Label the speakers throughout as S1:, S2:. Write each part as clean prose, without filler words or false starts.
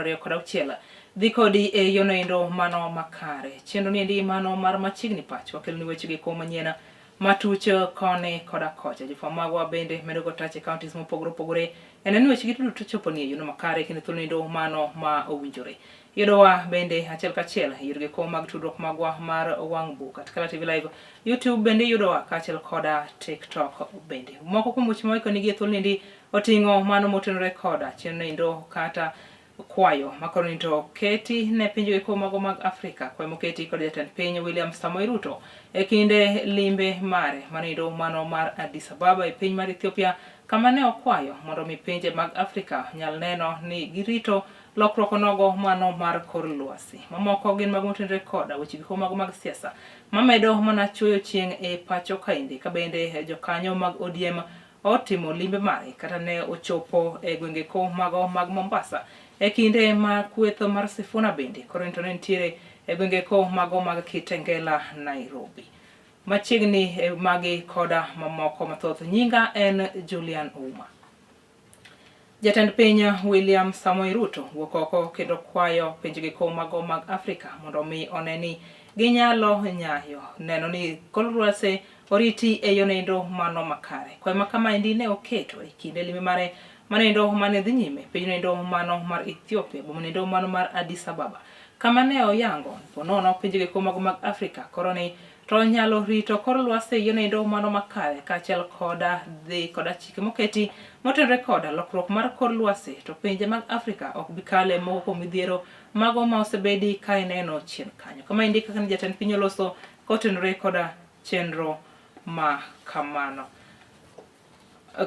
S1: 26 dhi kodi e yono endo mano makare. Chenro ni endi mano mar Machiegni Pacho wakeloni weche gi ko manyien matuch koni koda kocha. Jofwamb magwa bende medo go tach e counties mopogore opogore e neno ni weche gi duto choponi e yono makare kendo thuolo endo mano ma owinjore. Yudowa bende achiel kachiel e yorgi ko mag tudruok magwa mar wang' buk at Kala TV Live, YouTube bende yudowa kaachiel koda TikTok bende. Moko kuom weche ma waikonigi e thuolo niendi oting'o mano motenore koda chenro endo kata kwayo makoro ni to keti ne pinje eko mago mag Afrika, kwayo moketi kod jatend piny William Samoei Ruto e kinde limbe mare mano endo mano mar Addis Ababa e piny mar Ethiopia, kama ne okwayo mondo mi pinje mag Afrika nyal neno ni girito lokruok onogo mano mar kor lwasi. Mamoko gin mago motenore koda weche giko mago mag siasa mamedo mana chuoyo chieng' e pacho kaendi, ka bende jokanyo mag ODM otimo limbe mare kata ne ochopo e gwenge ko mago mag Mombasa e kinde ma kweth mar Sifuna bende koro to ne nitiere e gwenge ko mago mag Kitengela, Nairobi. Machiegni e magi koda mamoko mathoth. Nyinga en Julian Ouma. Jatend piny William Samoei Ruto wuok oko kendo kwayo pinjegi ko mago mag Afrika mondo omi one ni ginyalo nyayo neno ni kor lwasi oriti e yono mano makare. Kwayo ma kamaendi ne oketo e kinde limbe mare manendo mane dhi nyime pinyno mano mar Ethiopia, bomano mano mar Addis Ababa, kama ne oyango ponono pinjegi ko mago mag Afrika koro ni to nyalo rito kor lwasi e yono mano makare kaachiel koda dhi koda chike moketi motenore koda lokruok mar kor lwasi to pinje mag Afrika ok bi kale moko kuom midhiero mago ma osebedi ka ineno chien kanyo. Kamaendi kaka ne jatend piny oloso kotenore koda chenro ma kamano.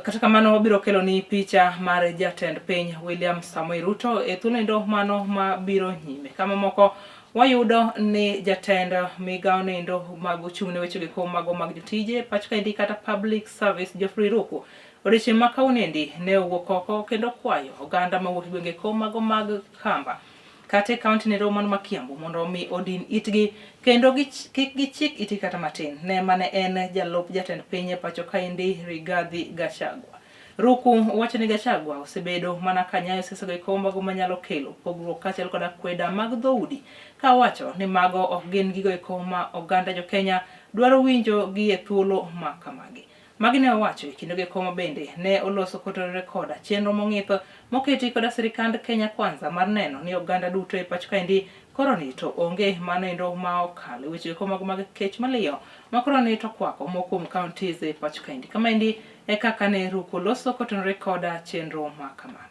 S1: Kata kamano wabiro kelo ni picha mar jatend piny William Samoei Ruto e thuolo mano ma biro nyime. Kama moko wayudo ni jatend migawo nendo mag ochung' ne weche giko mago mag jotije pacho kaendi kata public service Geoffrey Ruku odiochieng' ma kawuonoendi ne owuok oko kendo kwayo oganda mawuok e gwenge ko mago mag Kamba kata e kaunti nendo mano ma Kiambu mondo omi odin itgi kendo kik gichik itgi kata matin ne mane en jalup jatend piny e pacho kaendi Rigathi Gachagua. Ruku wacho ni Gachagua osebedo mana ka nyayo siasa go eko mago manyalo kelo pogruok kaachiel koda kweda mag dhoudi ka owacho ni mago ok gin gigo eko ma oganda jo Kenya dwaro winjo gi e thuolo ma kamagi. Magi ne owacho e kindego eko ma bende ne oloso kotenore koda chenro mong'ith moketi koda sirikand Kenya Kwanza mar neno ni oganda duto e pacho kaendi koro ni to onge mano endo ma okalo e weche eko mago mag kech maliyo ma koro ni to kwako moko kuom counties e pacho kaendi. Kamaendi e kaka ne Ruku loso kotenore koda chenro ma kamano.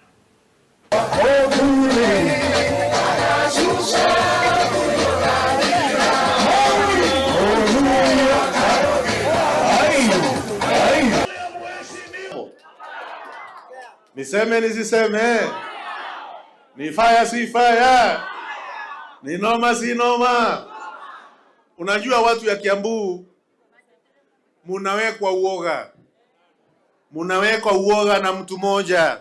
S2: Niseme nisiseme? Ni fire si fire? Ni noma si noma? Unajua watu ya Kiambu munawekwa uoga, munawekwa uoga na mtu moja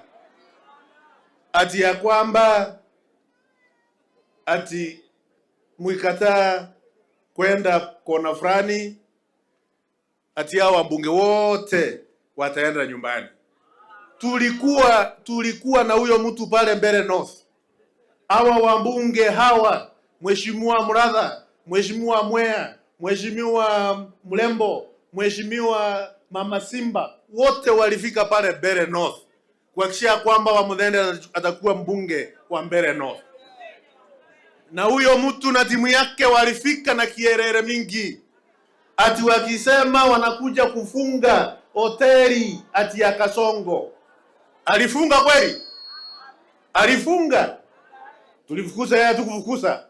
S2: ati ya kwamba ati mwikataa kwenda kona fulani, ati hao wabunge wote wataenda nyumbani. Tulikuwa na huyo mtu pale mbele North, hawa wabunge hawa, Mheshimiwa Muratha, Mheshimiwa Mwea, Mheshimiwa Mlembo, Mheshimiwa Mama Simba, wote walifika pale Mbeere North kuhakikisha kwamba Wamuthende atakuwa mbunge wa Mbeere North, na huyo mtu na timu yake walifika na kierere mingi, ati wakisema wanakuja kufunga hoteli ati ya Kasongo. Alifunga kweli? Alifunga? Tulifukuza yeye, hatukufukuza.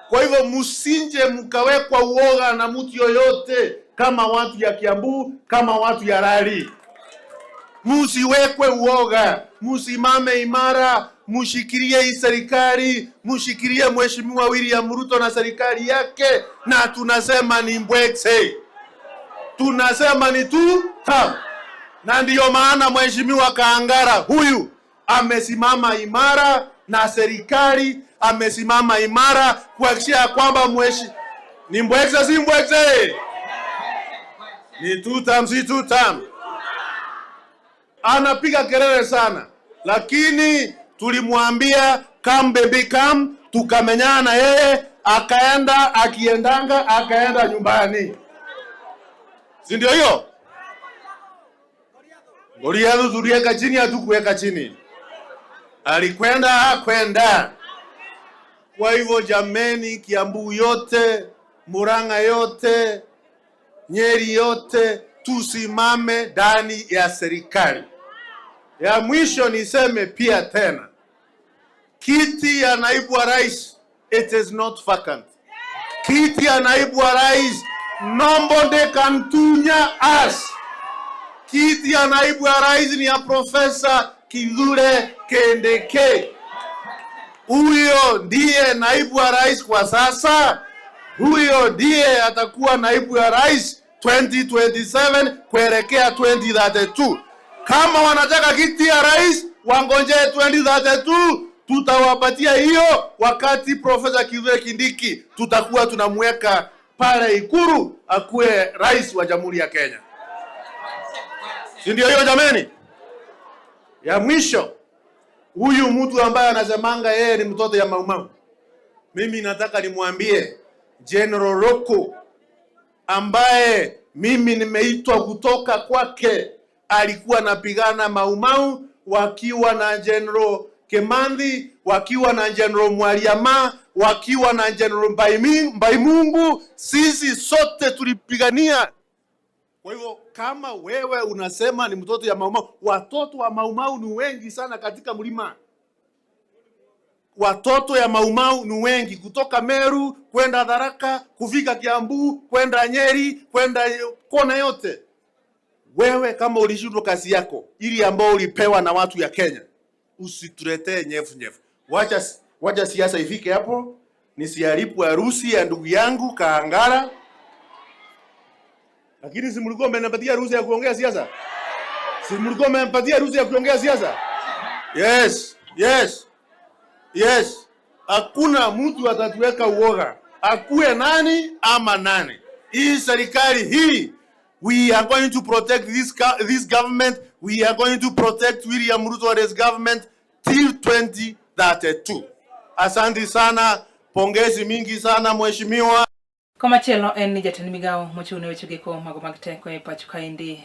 S2: Kwa hivyo msinje mkawekwa uoga na mtu yoyote, kama watu ya Kiambu, kama watu ya Rari. Musiwekwe uoga, musimame imara, mushikilie hii serikali, mushikilie Mheshimiwa William Ruto na serikali yake, na tunasema ni mbwekse, tunasema ni tu tam. Na ndiyo maana Mheshimiwa Kaangara huyu amesimama imara na serikali amesimama imara kuhakikisha kwamba mweshi ni mbwekse, si mbwekse, ni two term, si two term. Anapiga kelele sana, lakini tulimwambia Come baby come, tukamenyana na yeye, akaenda akiendanga, akaenda nyumbani, si ndio hiyo? Goliathu tuliweka chini, hatukuweka chini, alikwenda hakwenda. Kwa hivyo jameni, Kiambu yote, Murang'a yote, Nyeri yote, tusimame ndani ya serikali. Ya mwisho niseme pia tena, kiti ya naibu wa rais, it is not vacant. Kiti ya naibu wa rais, nobody can tunya us. Kiti ya naibu wa rais ni ya Profesa Kithure Kindiki. Huyo ndiye naibu wa rais kwa sasa, huyo ndiye atakuwa naibu wa rais 2027 kuelekea 2032. Kama wanataka kiti ya rais wangojee 2032, tutawapatia hiyo wakati Profesa Kithure Kindiki tutakuwa tunamweka pale Ikulu akuwe rais wa Jamhuri ya Kenya. Si ndio hiyo jameni? Ya mwisho, huyu mtu ambaye anasemanga yeye ni mtoto ya Maumau, mimi nataka nimwambie General Roko ambaye mimi nimeitwa kutoka kwake, alikuwa anapigana Maumau wakiwa na General Kimathi, wakiwa na General Mwariama, wakiwa na General Mbaimungu. Sisi sote tulipigania. Kwa hivyo kama wewe unasema ni mtoto ya Maumau, watoto wa Maumau ni wengi sana katika mlima. Watoto ya Maumau ni wengi, kutoka Meru kwenda Tharaka, kufika Kiambu, kwenda Nyeri, kwenda kona yote. Wewe kama ulishindwa kazi yako ili ambao ulipewa na watu ya Kenya, usituletee nyefu nyefu. Wacha siasa ifike hapo, nisiharibu harusi ya ndugu yangu Kaangara. Lakini si mlikuwa mmenipatia ruhusa ya kuongea siasa? Si mlikuwa mmenipatia ruhusa ya kuongea siasa? Yes, yes. Yes. Hakuna mtu atatuweka uoga. Akuwe nani ama nani. Hii serikali hii, we are going to protect this government. We are going to protect William Ruto and his government till 2032. Asante sana, pongezi mingi sana mheshimiwa.
S1: Komachielo en ni jatend migawo mochung' ne weche geko mago mag teko e pacho kaendi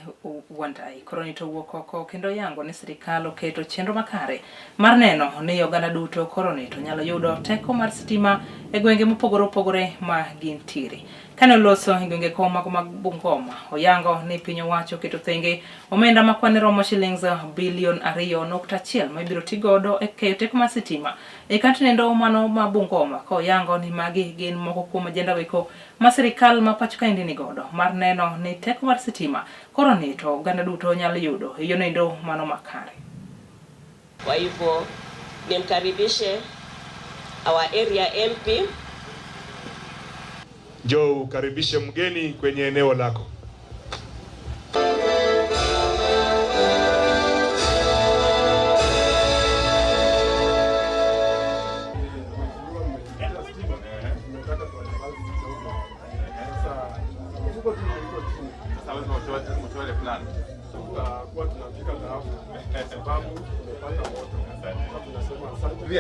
S1: Wandayi koro ni to owuok oko kendo yango ni sirikal oketo chenro makare mar neno ni oganda duto koro ni to nyalo yudo teko mar sitima e gwenge mopogore opogore ma gintiere. Kane oloso e gwenge ko mago mag Bungoma, oyango ni piny owacho oketo thenge omenda ma kwane romo shillings bilion 2.1 ma ibiro ti godo e keyo teko mar sitima e kaunti mano ma Bungoma, ka oyango ni magi gin moko kuom ajenda weko ma sirikal ma pacho kaendi ni godo mar neno ni teko mar sitima koro ni to oganda duto nyalo yudo e yono mano makare.
S3: Kwa hivyo nimkaribishe our area MP.
S4: Njoo ukaribishe mgeni kwenye eneo lako.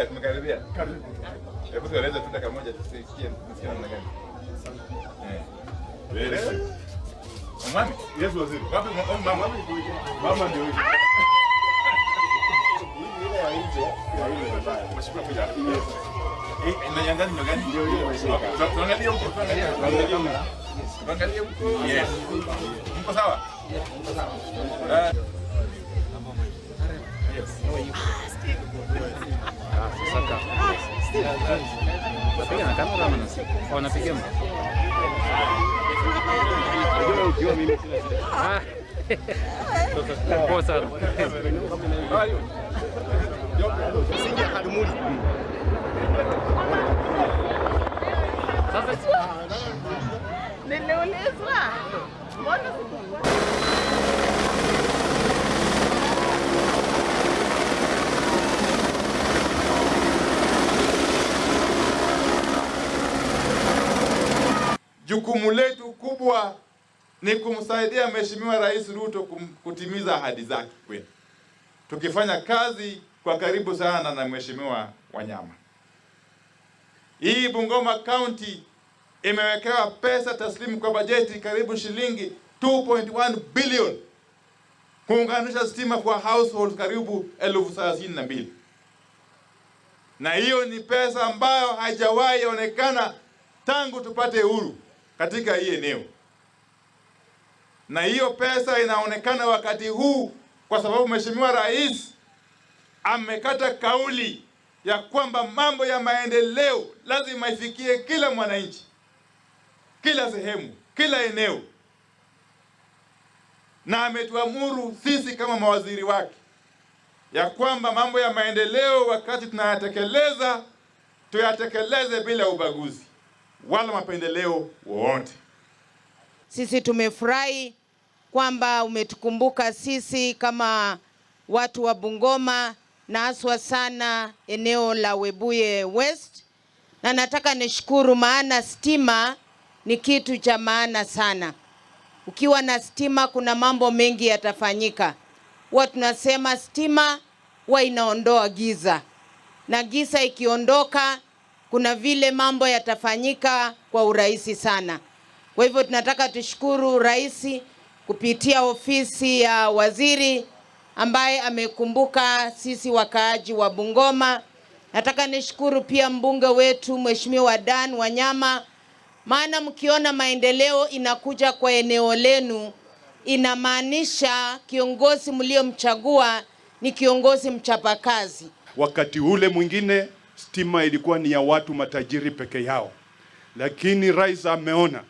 S5: Tumekaribia. Hebu tueleze tu dakika moja tusikie nisikie namna gani. Eh. Mami?
S4: Yes, waziri.
S5: Wapi mama?
S4: Mama ndio huyu.
S5: Ile ya nje ya ile. Mheshimiwa kuja. Eh, na gani ndio gani?
S4: Ndio hiyo.
S5: Tuangalie huko, tuangalie. Tuangalie huko. Yes. Mko sawa? Mko sawa. Yes.
S6: Napiga na kamera ama wanapiga? Ukiwa mimi sina shida. Poa sana. Sasa
S7: niliulizwa mbona sikuwa
S5: Jukumu letu kubwa ni kumsaidia Mheshimiwa Rais Ruto kutimiza ahadi zake kwetu, tukifanya kazi kwa karibu sana na Mheshimiwa Wanyama. Hii Bungoma County imewekewa pesa taslimu kwa bajeti karibu shilingi 2.1 billion kuunganisha stima kwa households karibu 32,000, na hiyo ni pesa ambayo haijawahi onekana tangu tupate uhuru katika hii eneo, na hiyo pesa inaonekana wakati huu kwa sababu Mheshimiwa Rais amekata kauli ya kwamba mambo ya maendeleo lazima ifikie kila mwananchi, kila sehemu, kila eneo, na ametuamuru sisi kama mawaziri wake ya kwamba mambo ya maendeleo wakati tunayatekeleza tuyatekeleze bila ubaguzi wala mapendeleo wowote.
S8: Sisi tumefurahi kwamba umetukumbuka sisi kama watu wa Bungoma na haswa sana eneo la Webuye West, na nataka nishukuru, maana stima ni kitu cha maana sana. Ukiwa na stima kuna mambo mengi yatafanyika. Huwa tunasema stima huwa inaondoa giza, na giza ikiondoka kuna vile mambo yatafanyika kwa urahisi sana. Kwa hivyo tunataka tushukuru Rais kupitia ofisi ya waziri ambaye amekumbuka sisi wakaaji wa Bungoma. Nataka nishukuru pia mbunge wetu Mheshimiwa Dan Wanyama, maana mkiona maendeleo inakuja kwa eneo lenu, inamaanisha kiongozi mliomchagua ni kiongozi mchapakazi.
S4: Wakati ule mwingine stima ilikuwa ni ya watu matajiri peke yao, lakini rais ameona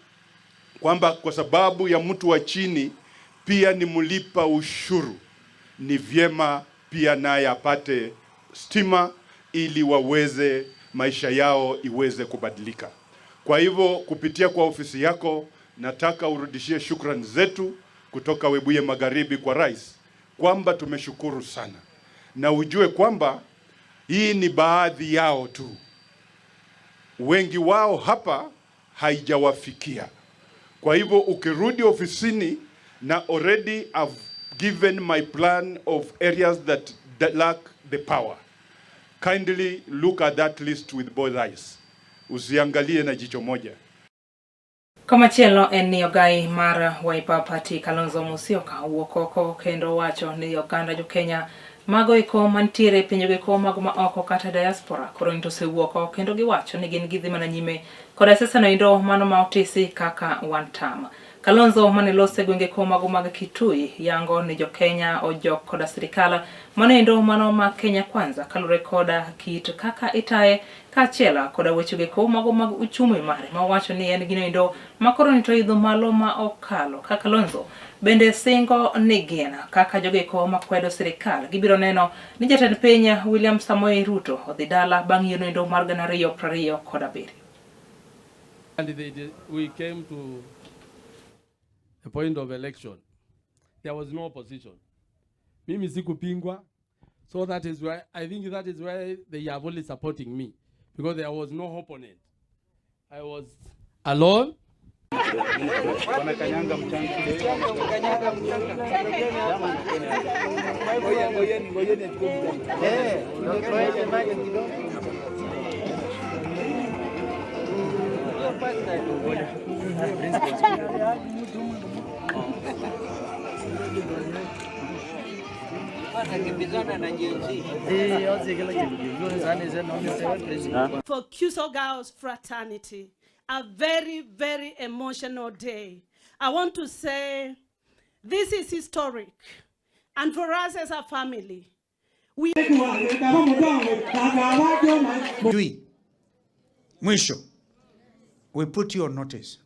S4: kwamba kwa sababu ya mtu wa chini pia ni mlipa ushuru, ni vyema pia naye apate stima ili waweze maisha yao iweze kubadilika. Kwa hivyo kupitia kwa ofisi yako nataka urudishie shukrani zetu kutoka Webuye Magharibi kwa rais kwamba tumeshukuru sana, na ujue kwamba hii ni baadhi yao tu, wengi wao hapa haijawafikia. Kwa hivyo ukirudi ofisini na already I've given my plan of areas that lack the power, kindly look at that list with both eyes, usiangalie na jicho moja.
S1: Komachielo en ni ogai mar Wiper Party Kalonzo Musyoka owuok oko kendo wacho ni oganda jo Kenya mago eko mantiere e pinjego eko mago ma oko kata diaspora koro nito osewuok oko kendo giwacho ni gin gidhi mana nyime koda siasa no endo mano ma otisi kaka one term. Kalonzo mane lose gwenge ko mago mag Kitui yango ni jo Kenya ojok koda sirikal mano endo mano ma Kenya Kwanza kalure koda kit kaka itaye kaachiel koda wechego eko mago mag uchumi mare ma wacho ni en gino endo makoro ni to idho malo ma okalo. Ka Kalonzo bende singo ni gin kaka jogo eko makwedo sirikal gibiro neno ni jatend piny William Samoei Ruto odhi dala bang' yiero endo mar 2027.
S9: And we came to the point of election. There was no opposition. Mimi sikupingwa. So that is why I think that is why they are only supporting me, because there was no opponent. I was alone.
S10: For Kyuso Girls Fraternity, a very, very emotional day. I want to say this is historic, and for us as a family, we...
S11: Mwisho, we put you on notice.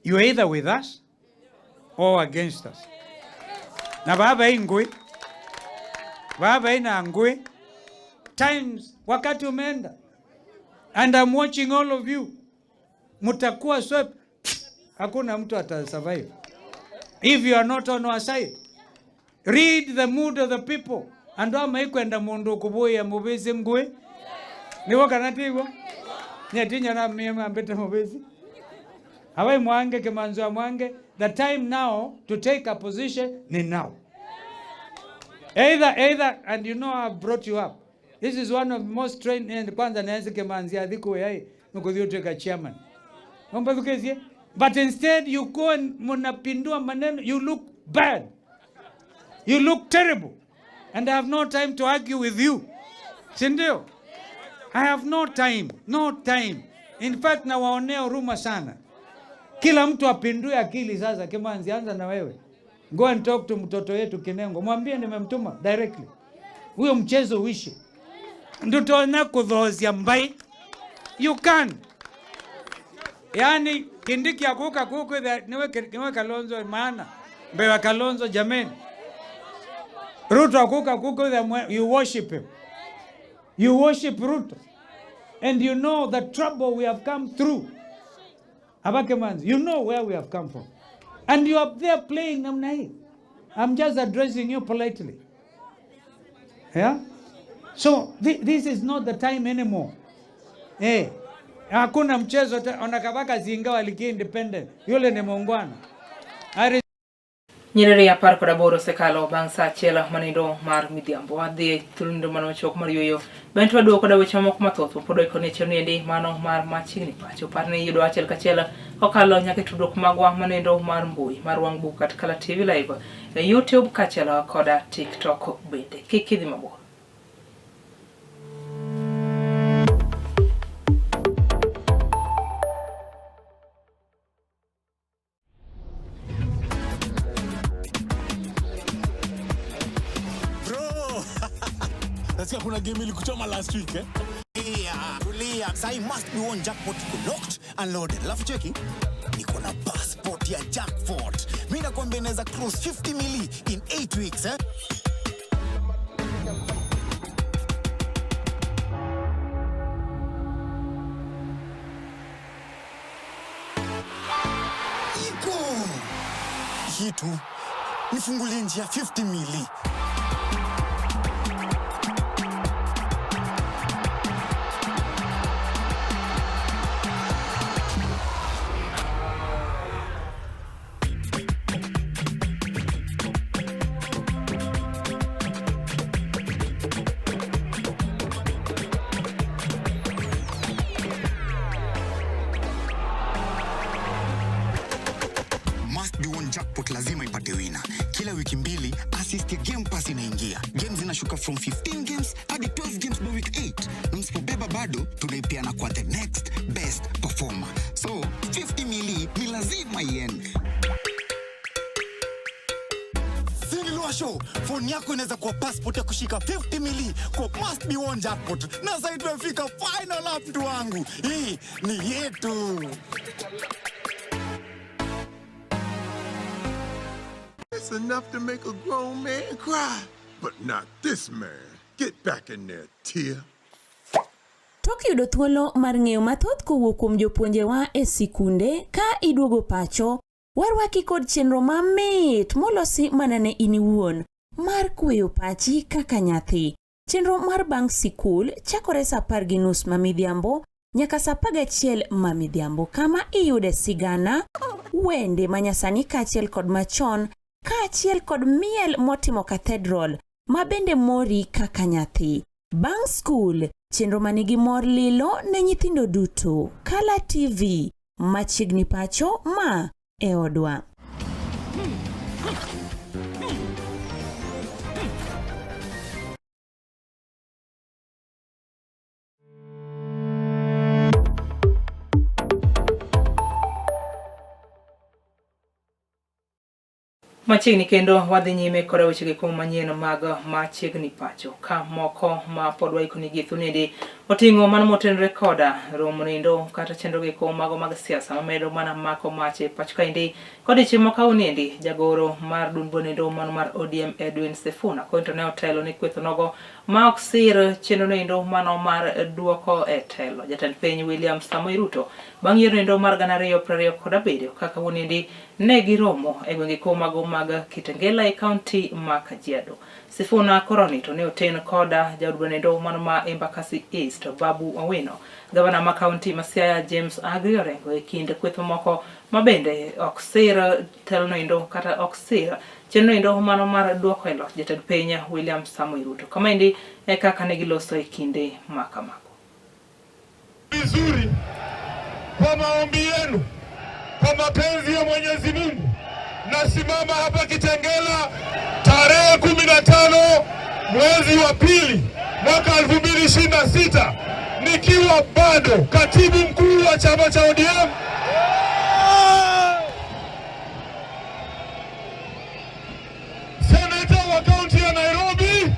S11: You are either with us or against us. Na baba ingwe, baba ina ngwe, times wakati umeenda. And I'm watching all of you. Mutakuwa swept. Hakuna mtu ata survive. If you are not on our side. Read the mood of the people. Andu amaikwenda mundu kubuya mubezi ngwe. Niwo kana tigo? Nyatinya na mimi ambete mubezi. Hawai mwange kemanzo mwange. The time now to take a position ni now. Either, and you know I've brought you up. This is one of the most trained and kwanza naenze kemanzi athiku yai nukuthio chairman. Omba thukezie. But instead you go and munapindua maneno, you look bad. You look terrible. And I have no time to argue with you. Si ndio? I have no time, no time. In fact nawaonea huruma sana. Kila mtu apindue akili sasa. Kimanzi, anza na wewe. Go and talk to mtoto yetu Kinengo. Mwambie nimemtuma directly. Huyo mchezo uishe. Ndutona kuthozia mbai. You can. Yaani Kindiki akuka kuku niwe Kalonzo maana. Mbewa Kalonzo jameni. Ruto akuka kuku you worship him. You worship Ruto. And you know the trouble we have come through. Abakemanzi, you know where we have come from. And you are there playing namna hii. I'm just addressing you politely. Yeah? So this is not the time anymore. Eh, hakuna mchezo onakabaka zinga waliki independent. Yule ni muungwana.
S1: Nyiriri 18 osekalo bang' saa achiel manindo mar midhiambo. Wadhi e thuolo mano machuok mar yueyo. Bang'e to waduogo koda weche mamoko mathoth mapod waikoni e chenro niendi mano mar machiegni pacho. Par ni iyudo achiel kachiel kokalo nyaka e tudruok magwa manindo mar mbui mar wang' buk at Kala TV Live e YouTube kaachiel koda TikTok bende. Kik idhi mabor.
S12: Bro! Nasikia kuna game ilikuchoma last week eh?
S13: Tulia, tulia. Sai must be one jackpot iko locked and loaded. Alafu cheki, niko na passport ya jackpot. Mimi nakwambia inaweza cross 50 mili in 8 weeks eh? Iko. Hii tu nifungulie njia 50 mili. Must be one jackpot lazima ipate wina. Kila wiki mbili assist ya Game Pass inaingia. Games zinashuka from 15 games hadi 12 games by week 8. Na msipobeba bado tunaipeana kwa the next best performer. So 50 mili ni lazima iende. Show, phone yako inaweza kuwa passport ya kushika 50 mili kwa must be one jackpot. Na sasa tumefika final lap, mtu wangu. Hii ni yetu.
S14: It's enough to make a grown man cry, but not this man. Get back in there, Tia.
S15: Tok yudo thuolo mar ng'eyo mathoth kowuok kuom jopuonjewa e sikunde ka iduogo pacho, warwaki kod chenro mamit molosi mana ne in iwuon mar kweyo pachi kaka nyathi. Chenro mar bang' sikul chakore saa 10:30 ma midhiambo nyaka saa 11 ma midhiambo kama iyude sigana, wende manyasani kaachiel kod machon kaachiel kod miel motimo cathedral ma bende mori kaka nyathi. Bang' skul, chenro manigi mor lilo ne nyithindo duto. Kala TV, machiegni pacho ma e odwa.
S1: Machiegni kendo wadhi nyime koda wechegi kuom manyien mag machiegni pacho ka moko ma pod waikonigi e thunendi oting'o mano motenore koda romo nindo kata chenro gi kuom mago mag siasa mamedo mana mako mach e pacho kaendi kod chieng' makawuoniendi jagoro mar duond bonindo mano mar ODM Edwin Sifuna koni to ne otelo ni kweth onogo ma ok sir chenro noendo mano mar duoko e telo jatend piny William Samoei Ruto bang' yiero noendo mar 2027 kaka wuoniendi ne giromo e gwenge komago mag Kitengela e kaunti ma Kajiado. Sifuna koroni to ne oten koda jaod bura mano ma Embakasi East Babu Owino, gavana ma kaunti ma Siaya James Agri Orengo e kind kweth mamoko ma bende ok sir telono endo kata ok sir Chenro endo mano mar duoko e loch jatend piny William Samoei Ruto. Kamaendi e kaka ne giloso e kinde ma kamago.
S16: Vizuri kwa maombi yenu, kwa mapenzi ya Mwenyezi Mungu, nasimama hapa Kitengela tarehe 15 mwezi wa pili mwaka 2026 nikiwa bado katibu mkuu wa chama cha ODM. Seneta wa kaunti ya Nairobi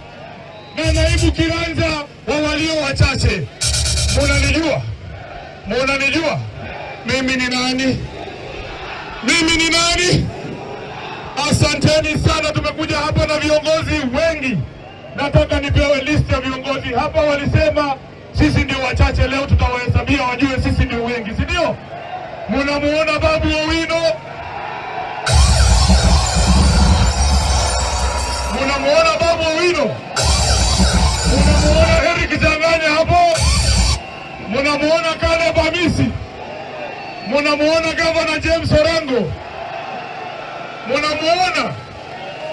S16: na naibu kiranja wa walio wachache. Munanijua? Munanijua? Mimi ni nani? Mimi ni nani? Asanteni sana, tumekuja hapa na viongozi wengi. Nataka nipewe list ya viongozi hapa. Walisema sisi ndio wachache, leo tutawahesabia wajue sisi ndio wengi, si ndio? Munamuona Babu Owino, munamuona Babu Owino, munamuona Eric Changanya hapo, munamuona Caleb Amisi, munamuona Governor James Orengo, munamuona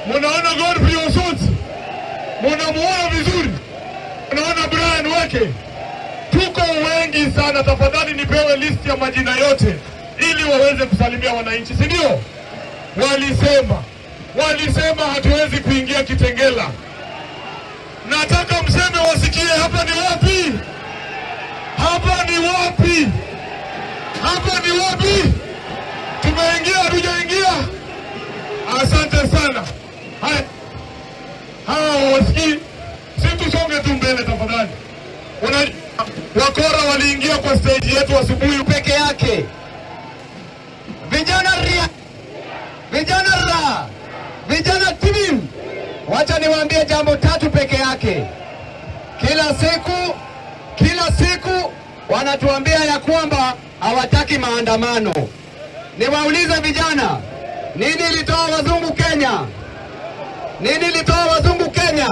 S16: munaona Godfrey Osotsi, munamuona vizuri, munaona Brian Weke. Tuko wengi sana, tafadhali nipewe list ya majina yote ili waweze kusalimia wananchi, si ndio? Walisema hatuwezi kuingia Kitengela. Nataka mseme wasikie, hapa ni wapi? Hapa ni wapi? Hapa ni wapi? Tumeingia hatujaingia? Asante sana. Haya, hawa wasikii, si tusonge tu mbele tafadhali. Unajua wakora waliingia kwa stage yetu asubuhi
S17: peke yake. Vijana ria, vijana ra, vijana timim. Wacha niwaambie jambo tatu peke yake. Kila siku wanatuambia ya kwamba hawataki maandamano. Niwaulize vijana, nini ilitoa wazungu Kenya? Nini ilitoa wazungu Kenya?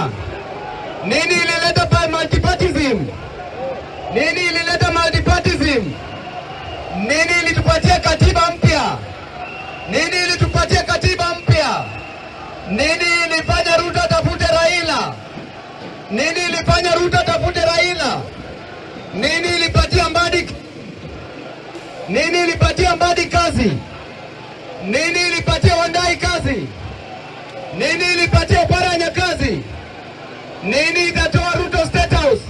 S17: Nini ilileta multipartyism? Nini ilileta multipartyism? Nini ilitupatia katiba mpya? Nini ilitupatia katiba mpya? Nini ilifanya Ruto atafute Raila? Nini ilifanya Ruto atafute Raila? Nini ilipatia Mbadi? Nini ilipatia Mbadi kazi? Nini ilipatia Wandayi kazi? Nini ilipatia Oparanya kazi? Nini itatoa Ruto State House?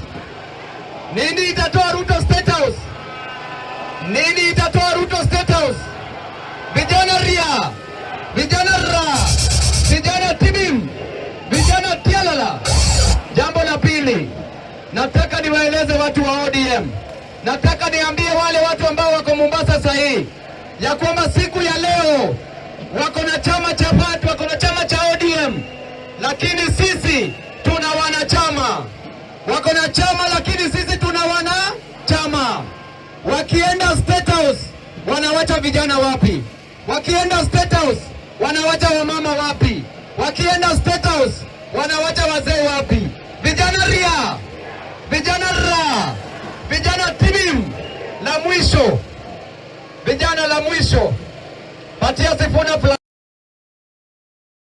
S17: Nini itatoa Ruto State House? Nini itatoa Ruto State House? Vijana ria, vijana ra, vijana tibim, vijana tialala. Jambo la pili, nataka niwaeleze watu wa ODM, nataka niambie wale watu ambao wako Mombasa sasa hii ya kwamba siku ya leo wako na chama cha watu, wako na chama cha ODM, lakini sisi tuna wanachama. Wako na chama lakini sisi tuna wanachama. Wakienda State House wanawacha vijana wapi? Wakienda State House wanawacha wamama wapi? Wakienda State House wanawacha wazee wapi? Vijana ria, vijana ra, vijana tibim. La mwisho, vijana la mwisho, patia Sifuna fla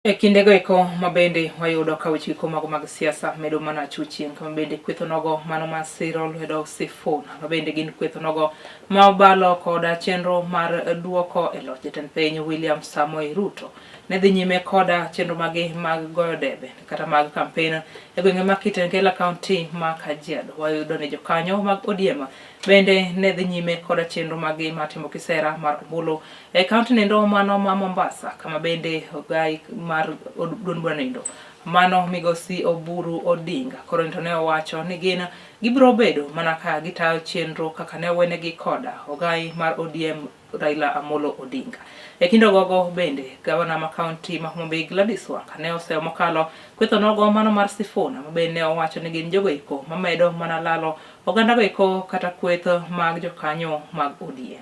S1: E kindego eko mabende wayudo ka weche giko mago mag siasa medo mana chuchien kama bende kwetho nogo mano ma siro lwedo Sifuna mabende gin kwetho nogo ma obalo koda chenro mar duoko e loch jatend piny William Samoei Ruto ne dhi nyime koda chenro mage mag goyo debe kata mag kampen e gwenge ma Kitengela kaunti ma Kajiado. Wayudo ni jokanyo mag ODM bende ne dhi nyime koda chenro mage mar timo kisera mar ombulu e kaunti nendo mano ma Mombasa kama bende ogai mar duond bura nendo mano migosi Oburu Odinga koro to ne owacho ni gin gibiro bedo mana ka gitayo chenro kaka ne owenegi koda ogai mar ODM Raila Amolo Odinga. E kind ogogo bende, gavana ma kaunti ma Homa Bay Gladys Wanga ne oseyo mokalo kwetho nogo mano mar Sifuna ma bende ne owacho ni gin jogo eko mamedo mana lalo oganda go eko kata kweth mag jokanyo mag ODM.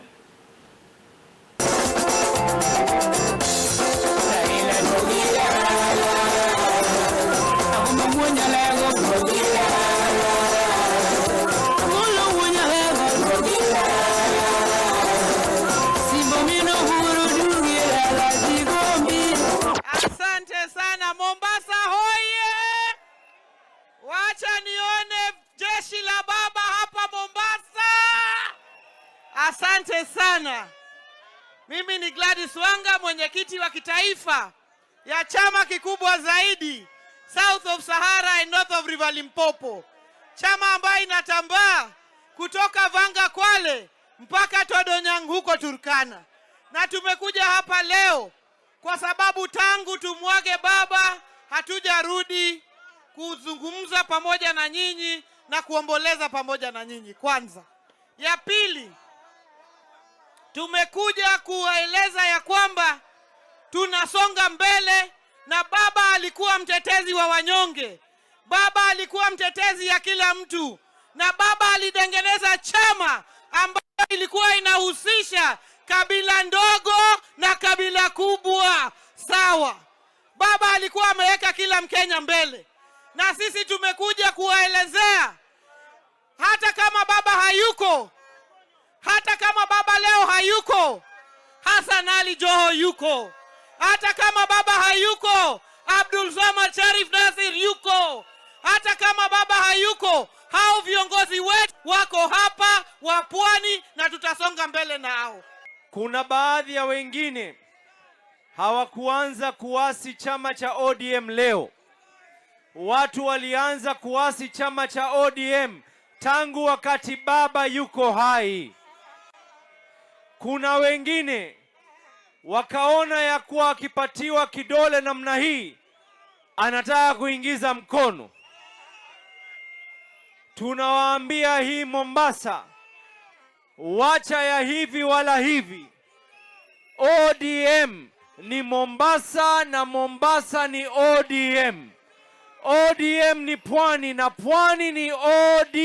S7: Asante
S18: Asante sana. Mimi ni Gladys Wanga, mwenyekiti wa kitaifa ya chama kikubwa zaidi South of Sahara and North of River Limpopo, chama ambayo inatambaa kutoka Vanga Kwale mpaka Todonyang huko Turkana. Na tumekuja hapa leo kwa sababu tangu tumwage baba hatujarudi kuzungumza pamoja na nyinyi na kuomboleza pamoja na nyinyi kwanza. Ya pili, tumekuja kuwaeleza ya kwamba tunasonga mbele na baba alikuwa mtetezi wa wanyonge, baba alikuwa mtetezi ya kila mtu, na baba alitengeneza chama ambayo ilikuwa inahusisha kabila ndogo na kabila kubwa sawa. Baba alikuwa ameweka kila Mkenya mbele, na sisi tumekuja kuwaelezea hata kama baba hayuko, hata kama baba leo hayuko, Hassan Ali Joho yuko. Hata kama baba hayuko, Abdul Samad Sharif Nasir yuko. Hata kama baba hayuko, hao viongozi wetu wako hapa wa Pwani na tutasonga mbele nao.
S19: Kuna baadhi ya wengine hawakuanza kuasi chama cha ODM leo. Watu walianza kuasi chama cha ODM tangu wakati baba yuko hai. Kuna wengine wakaona ya kuwa akipatiwa kidole namna hii anataka kuingiza mkono. Tunawaambia hii Mombasa, wacha ya hivi wala hivi. ODM ni Mombasa na Mombasa ni ODM. ODM ni pwani na pwani ni OD.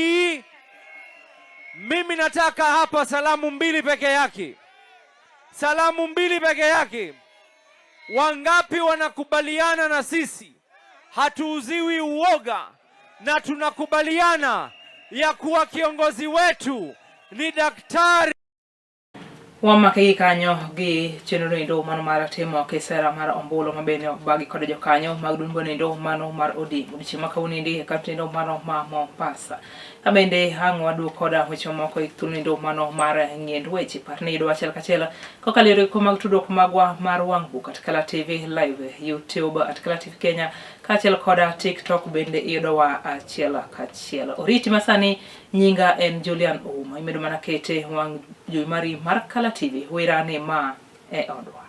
S19: Mimi nataka hapa salamu mbili peke yake, salamu mbili peke yake. Wangapi wanakubaliana na sisi? Hatuuziwi uoga na tunakubaliana ya kuwa kiongozi wetu ni daktari.
S1: Wamake gi kanyo gi chenro endo mano mar timo kisera mar ombulu ma bende obagi kod jokanyo mag duond endo mano mar ODM odiochieng' ma kawuono endi e kaunti endo mano ma Mombasa. Ka bende ang' waduog koda weche mamoko e thuolo endo mano mar ng'iend weche par ni yudo achiel kachiel kokalo e yore mag tudruok magwa mar wang' buk at Kala TV live YouTube at Kala TV Kenya kaachiel koda TikTok bende iyudowa achiel kachiel. Oriti masani Nyinga en Julian Ouma. Imedo mana kete wang' jowi mari mar Kala TV. Wera ne ma e odwa.